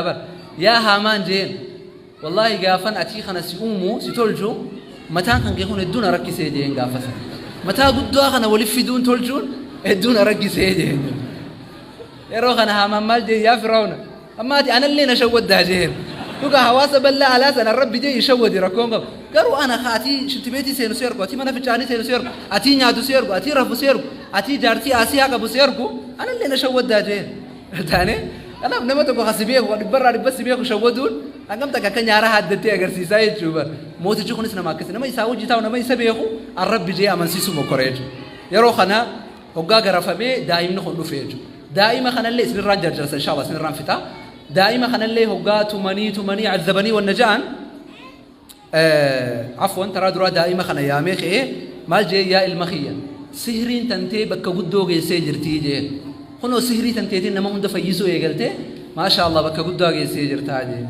Bar yaa Haamaan jeen, wallaahi gaafan atii kana si uumu si tolchu mataan kan kee kun hedduu na rakkisee jeen. Gaafa sana mataa guddaa kana walif fiduun tolchuun hedduu na rakkisee jeen. Yeroo kana Haamaan maal jeen? Yaa Firawna, amma ati anallee na shawwaddaa jeen. Dhugaa hawaasa bal'aa alaa sana Rabbi jee shawwadi, rakkoon qabu. Garuu ana atii shintibeetii seenu si argu, atii mana fincaanii seenu si argu, atii nyaatu si argu, atii rafu si argu, atii jaartii Asiyaa qabu si argu, anallee na shawwaddaa jeen. Taane kanaaf nama tokko kasi beeku, dhibbarraa dhibba si beeku shawwaduun hangam takka akka nyaara haaddattee agarsiisaa jechuudha. Mootichi kunis nama akkasii, nama isaa hojii taa'u, nama isa beeku Rabbi jee amansiisuu mokkora jechuudha. Yeroo kana hoggaa garafamee daa'imni kun dhufe jechuudha. Daa'ima kanallee isinirraan jarjarsa, inshallah isinirraan fixa. Daa'ima kanallee hoggaa tumanii tumanii azabanii wanna ja'an, afwan, taraa duraa daa'ima kana yaamee ka'ee maal jee? Yaa ilma kiyya, sihriin tantee bakka guddoo geessee jirtii jee. Kunoo sihrii tanteetiin nama hunda fayyisuu eegaltee, maasha Allah, bakka guddaa geessee jirtaa jee.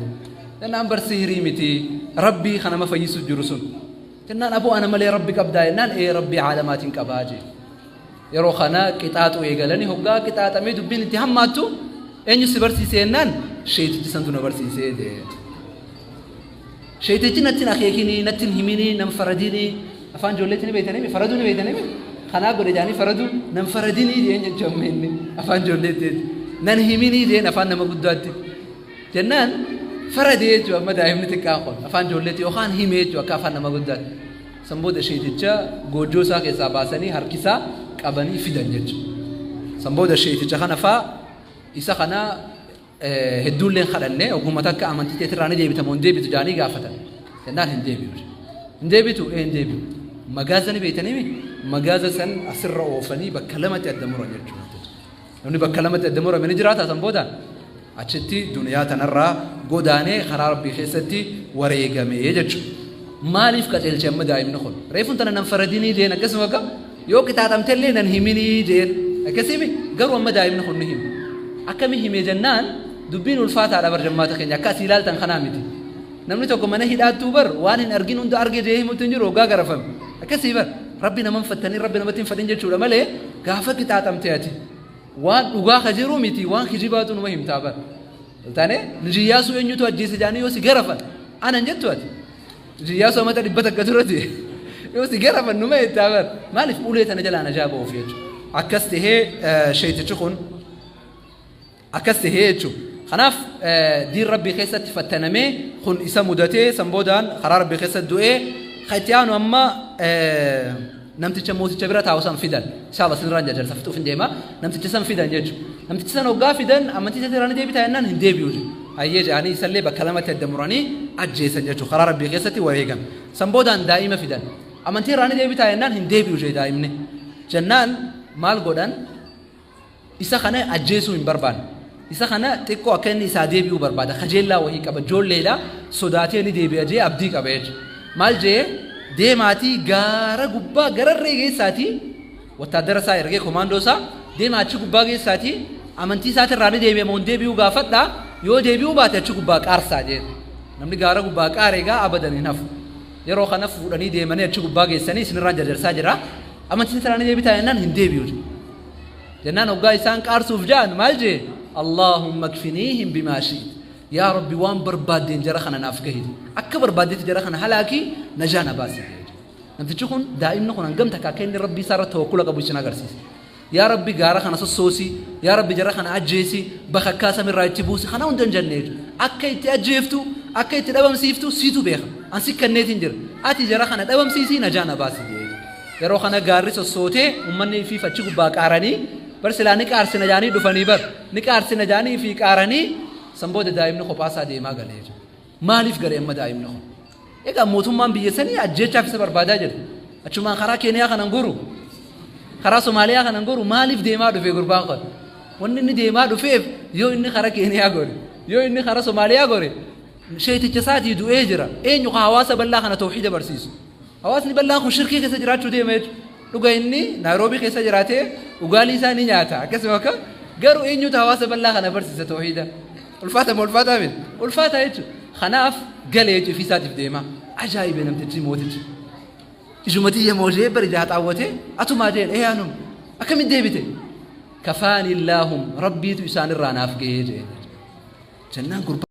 Jennaan bar sihrii miti, Rabbii kan nama fayyisuu jiru sun. Jennaan aboo ana malee Rabbi qabdaa? Jennaan ee, Rabbii caalamaatiin qabaa jee. Yeroo kana qixaaxuu eegalanii, hoggaa qixaaxamee dubbiin itti hammaattu, eenyu si barsiise jennaan sheetichi santu na barsiisee jee. Sheetichi natti akeekinii, natti himinii, nan faradinii, afaan ijoolleetti ni beektanii, faraduu ni beektanii, kanaa godhe jaanii faraduu, nan faradinii jeen jechuun inni afaan ijoolleetti, nan himinii jeen afaan nama guddaatti. Jennaan faradee jechuun amma daa'imni xiqqaan kun afaan ijoolleetti yookaan himee jechuun akka afaan nama guddaatti. San booda sheeticha goojjoo isaa keessaa baasanii harkisaa qabanii fidan jechuudha. San booda sheeticha kana faa isa kana hedduulleen kadhanne, ogummaa takka amantii teetirraa ni deebita moo hin deebitu jaanii gaafatan. Jennaan hin deebi'u. Hin deebitu? Ee, hin deebi'u. Magaaza ni beektanii, magaaza san asirra oofanii bakka lamatti adda muran jechuudha. Namni bakka lamatti adda murame ni jiraata? San booda achitti duniyaa tanarraa godaanee karaa Rabbii keessatti wareegame jechuudha. Maaliif qajeelche amma daa'imni kun? Reefuun tana nan faradinii jeen, akkasuma akka yoo qixaaxamtellee nan himinii jeen, akkasimi. Garuu amma daa'imni kun ni hima. Akkami hime jennaan dubbiin ulfaataadha bar, jammaata keenya, akka asii ilaaltan kanaa miti. Namni tokko mana hidhaattuu bar waan hin argin hunda arge jee himutti hin jiru hoggaa garafame. Akkasii bar Rabbi naman fattanii, Rabbi namatti hin fadhin jechuudha malee, gaafa qixaaxamte ati waan dhugaa ka jiru miti, waan kijibaatu numa himtaa bar. Taane Lij Iyyaasuu eenyutu ajjeese jaanii yoo si garafan anan jettu ati. Lij Iyyaasuu amata 100 duratti yoo si garafan numa jettaa bar. Maaliif? Ulee tana jalaa najaa ba'uuf jechuudha. Akkas tahee sheetichi kun akkas tahee jechuudha. Kanaaf diin Rabbii keessatti fattanamee kun isa mudatee, san boodaan karaa Rabbii keessatti du'ee. Kan itti aanu amma namticha mooticha bira taa'u san fidan. Inshallah sinirraan jarjarsa, fixuuf hin deema. Namticha san fidan jechuudha. Namticha san hoggaa fidan, amantii isaatti irraa ni deebitaa jennaan hin deebi'u. Hayyee jedhanii isallee bakka lamatti adda muranii ajjeesan jechuudha. Karaa Rabbii keessatti wareegame. San boodaan daa'ima fidan. Amantii irraa ni deebitaa jennaan hin deebi'u jee daa'imni. Jennaan maal godhan? Isa kana ajjeesuu hin barbaanne. Isa kana xiqqoo akka inni isaa deebi'uu barbaada. Kajeellaa wahii qaba. Ijoolleedha. Sodaatee ni deebi'a jee abdii qaba jechuudha. Maal jee? Deemaatii gaara gubbaa gararree geessaatii, wattaaddara isaa ergee, komaandoo isaa, deemaa achi gubbaa geessaatii amantii isaatirraa ni deebi'a moo hin deebi'uu gaafadhaa, yoo deebi'uu baate achi gubbaa qaarsaa jeen. Namni gaara gubbaa qaare egaa abadan hin hafu. Yeroo kana fuudhanii deemanii achi gubbaa geessanii, isinirraan jarjarsaa jira. Amantii isaatirraa ni deebitaa jennaan hin deebi'u. Jennaan hoggaa isaan qaarsuuf ja'an maal jee? Allahumma kfiniihim bimaa shi'it. Yaa Rabbi, waan barbaaddeen jara kana naaf gahi. Akka barbaaddetti jara kana halaakii najaa na baasi. Namtichi kun, daa'imni kun, hangam takka akka inni Rabbii isaa irratti tawakkula qabu isin agarsiisa. Yaa Rabbi, gaara kana sossoosi, yaa Rabbi, jara kana ajjeesi, bakakkaa samirraa itti buusi, kana hunda hin jenne jechuudha. Akka itti ajjeeftu, akka itti dhabamsiiftu siitu beeka. An si kenneetiin jira. Ati jara kana dhabamsiisii najaa na baasi jee. Yeroo kana gaarri sossootee uummanni fi achi gubbaa qaaranii bar, silaa ni qaarsina jaanii dhufanii bar, ni qaarsina jaanii fi qaaranii. San booda daa'imni kophaasaa deemaa galee jechuudha. Maaliif galee amma daa'imni kun? Egaa mootummaan biyya sanii ajjeechaaf isa barbaadaa jira. Achumaan karaa Keeniyaa kanan goru, karaa Somaaliyaa kanan goru, maaliif deemaa dhufe gurbaan kun? Wanni inni deemaa dhufeef, yoo inni karaa Keeniyaa gore, yoo inni karaa Somaaliyaa gore, sheeticha isaatii du'ee jira. Eenyu ka hawaasa bal'aa kana tawxiida barsiisu? Hawaasni bal'aan kun shirkii keessa jiraachuu deema jechuudha. Dhuga inni Naayiroobii keessa jiraatee dhugaalii isaa ni nyaata. Akkasuma akka garuu eenyutu hawaasa bal'aa kana barsiisa tawxiida? Ulfaata moo ulfaataa miti? Ulfaata jechuudha. Kanaaf galee jechuudha, ofii isaatiif deema. Ajaa'ibe namtichi mootichi. Ijuma tiyya moojee bari ijaa xaawwatee, atumaa jeen? Ee, anuma. Akkamitti deebite? Kafaani illaahum, Rabbiitu isaanirraa naaf gahee jeen. Jennaan gurbaa.